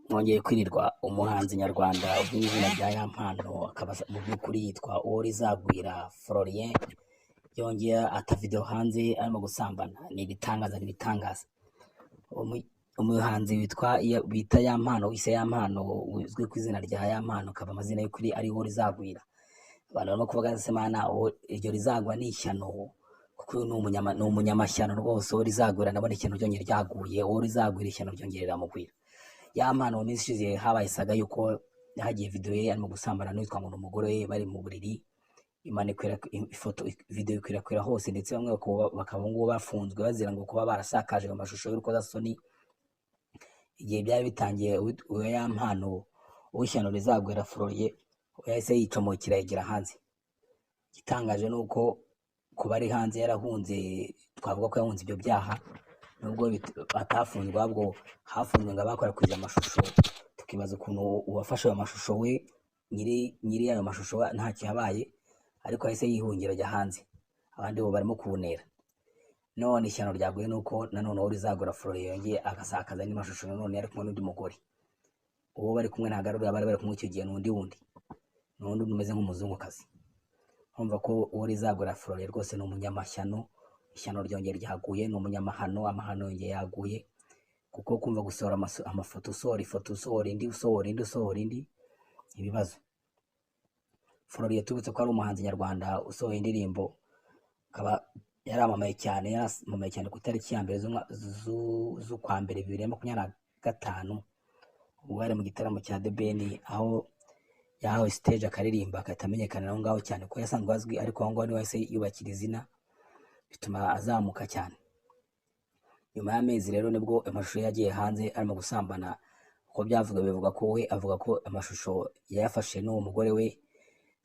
Mwongeye kwirirwa. Umuhanzi nyarwanda uzwi izina rya Yampano, akaba mu by'ukuri yitwa Uworizagwira Florien, yongeye ata video hanze arimo gusambana. Ni ibitangaza, ni ibitangaza. Umuhanzi witwa bita Yampano, wise Yampano, uzwi ku izina rya Yampano, akaba amazina y'ukuri ari Uworizagwira. Abantu barimo kuvuga se mana, iryo rizagwa ni ishyano, kuko uyu ni umunyamashyano rwose. Uwo rizagwira, ndabona ishyano ryongeye ryaguye. Uwo rizagwira, ishyano ryongeye riramugwira. Yampano, mu minsi ishize habaye saga yuko hagiye video ye arimo gusambana n'uwitwa ngo ni umugore we, bari mu buriri. Imana ikwira ifoto, video ikwirakwira hose, ndetse bamwe bakaba ngubu bafunzwe bazira ngo kuba barasakaje ayo mashusho y'urukozasoni. Igihe byari bitangiye, uwo Yampano, uw'ishyano rizagwira Florien, yahise yicomokera yigira hanze. Igitangaje ni uko kuba ari hanze yarahunze, twavuga ko yahunze ibyo byaha, nubwo atafunzwe, ahubwo hafunzwe ngo abakwirakwije amashusho. Tukibaza ukuntu uwafashe ayo mashusho, we nyiri ayo mashusho, ntacyo yabaye, ariko yahise yihungira ajya hanze, abandi bo barimo kuwunera. None ishyano ryaguye nuko nanone uwo rizagura Florien yongeye agasakaza andi mashusho, nanone ari kumwe n'undi mugore. Uwo bari kumwe ntabwo ari uriya bari bari kumwe icyo gihe, ni undi wundi, ni undi umeze nk'umuzungukazi. Urumva ko uwo rizagura Florien rwose ni umunyamashyano, ishyano ryongeye ryaguye, ni umunyamahano, amahano yongeye yaguye, kuko kumva gusohora amafoto, usohora ifoto, usohora indi, usohora indi, usohora indi, ibibazo. Florien, tubutse ko ari umuhanzi nyarwanda usohoye indirimbo, akaba yaramamaye cyane, yaramamaye cyane ku itariki ya mbere z'ukwa mbere 2025, ubwo yari mu gitaramo cya The Ben, aho yahawe stage akaririmba, agahita amenyekana aho ngaho cyane, kuko yasanzwe azwi, ariko aho ngaho niwe wahise yubakira izina, bituma azamuka cyane. Nyuma y'amezi rero nibwo amashusho ye yagiye hanze arimo gusambana. Uko byavuga, bivuga ko we avuga ko amashusho yayafashe n'uwo mugore we,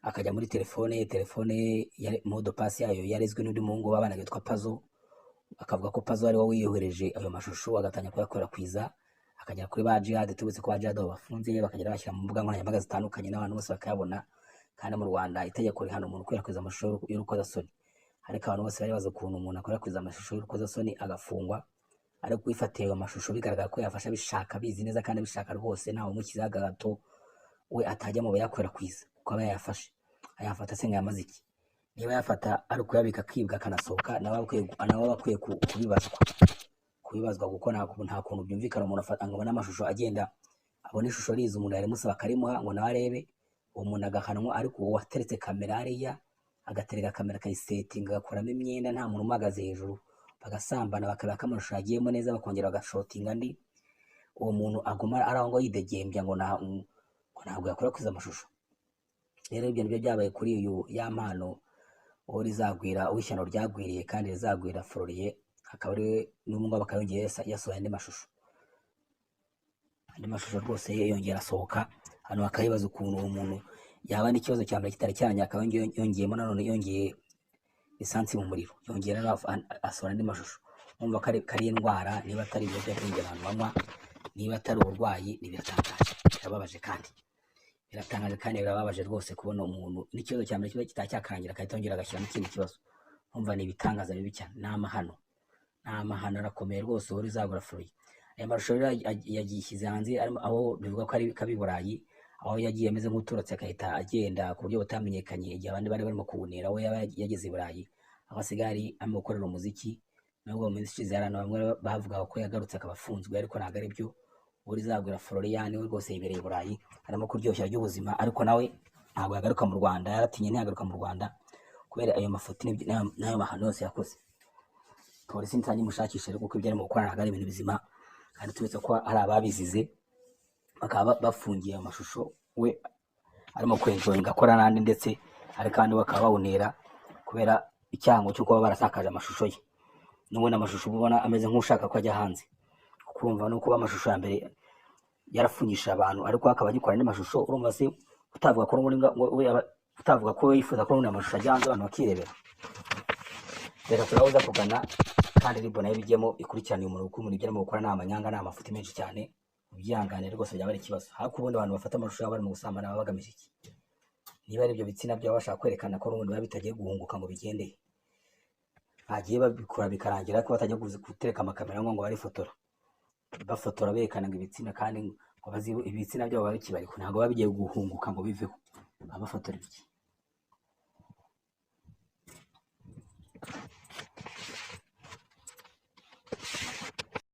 akajya muri telefone ye, telefone ye mot de passe yayo yarezwe n'undi muhungu babanaga witwa Pazo. Akavuga ko Pazo ari we wiyohereje ayo mashusho, agatangira kuyakwirakwiza, akagera kuri ba Jihad. Tubutse ko ba Jihad bafunze, bakagenda bashyira mu mbuga nkoranyambaga zitandukanye, n'abantu bose bakayabona. Kandi mu Rwanda itegeko rihana umuntu ukwirakwiza amashusho y'urukozasoni, ariko abantu bose bari bazi ukuntu umuntu akwirakwiza amashusho y'urukozasoni agafungwa, ariko uwifatiye ayo mashusho bigaragara ko yafashe abishaka, abizi neza kandi abishaka rwose, ntawe umushyizeho agahato, we atajya mu bayakwirakwiza, kuko aba yayafashe. Ayafata se ngo yamaze iki? Niba ayafata ari ukuyabika, akibwa, akanasohoka, nawe aba akwiye kubibazwa, kuko nta kuntu byumvikana umuntu afata ngo abone amashusho agenda, abone ishusho riza, umuntu yarimusaba akarimuha ngo nawe arebe, uwo muntu agahanwa, ariko uwo wateretse kamera hariya, agatereka kamera, akayisetinga, agakuramo imyenda, nta muntu umuhagaze hejuru, bagasambana, bakareba ko amashusho yagiyemo neza, bakongera bagashotinga andi, uwo muntu aguma ari aho ngo yidegembya, ngo ntabwo yakwirakwiza amashusho. Rero ibyo nibyo byabaye kuri uyu Yampano, uwo rizagwira, uw'ishyano ryagwiriye kandi rizagwira Florien, akaba ari we n'ubu ngubu akaba yongeye yasohoye andi mashusho, andi mashusho rwose ye yongera asohoka, hano bakayibaza ukuntu uwo muntu yaba n'ikibazo cya mbere kitari cyarangiye, akaba yongeyemo nanone, yongeye lisansi mu muriro, yongera asohora andi mashusho. Urumva ko ari indwara, niba atari ibiyobyabwenge abantu banywa, niba atari uburwayi, ni biratangaje, birababaje, kandi biratangaje kandi birababaje rwose, kubona umuntu n'ikibazo cya mbere kiba kitari cyakarangira, agahita yongera agashyiramo ikindi kibazo. Urumva ni ibitangaza bibi cyane, ni amahano, ni amahano arakomeye rwose. Uwo rizagura Florien, aya mashusho rero yagishyize hanze aho bivuga ko ari kabi Burayi, aho yagiye ameze nk'uturutse, agahita agenda ku buryo butamenyekanye, igihe abandi bari barimo kuwunera, we yaba yageze i Burayi, aho asigaye ari arimo gukorera umuziki. Nubwo mu minsi ishize hari abantu bamwe bavugaga ko yagarutse akaba afunzwe, ariko ntabwo ari byo. Uwo rizagura Florian we rwose yibereye i Burayi, arimo kuryoshya ry'ubuzima, ariko nawe ntabwo yagaruka mu Rwanda, yaratinye, ntiyagaruka mu Rwanda kubera ayo mafuti n'ayo mahano yose yakoze. Polisi ntitange imushakishe rero, kuko ibyo arimo gukora ntabwo ari ibintu bizima, kandi turetse ko hari ababizize bakaba bafungiye ayo mashusho, we arimo kwenjoyinga, akora n'andi ndetse, ariko kandi bakaba bawunera kubera icyango cyo kuba barasakaje amashusho ye. N'ubundi amashusho uba ubona ameze nk'ushaka ko ajya hanze, kuko urumva no kuba amashusho ya mbere yarafungishije abantu, ariko akaba agikora andi mashusho, urumva se utavuga ko n'ubundi we utavuga ko we yifuza ko n'ubundi amashusho ajya hanze, abantu bakirebera? Reka turabuza kugana kandi RIB nayo ibijyemo, ikurikirane uyu muntu, kuko umuntu ibyo arimo gukora ni amanyanga, ni amafuti menshi cyane. Ubyihangane rwose, byaba ari ikibazo. Ariko ubundi abantu bafata amashusho yabo bari mu gusambana baba bagamije iki? Niba ari ibyo bitsina byabo bashaka kwerekana, ko n'ubundi biba bitagiye guhunguka ngo bigende, bagiye babikora bikarangira, ariko batajya gutereka amakamera ngo barifotora. Bafotora berekana ngo ibitsina, kandi ngo ibitsina byabo biba bikibariko, ntabwo biba bigiye guhunguka ngo biveho. Baba bafotora ibiki?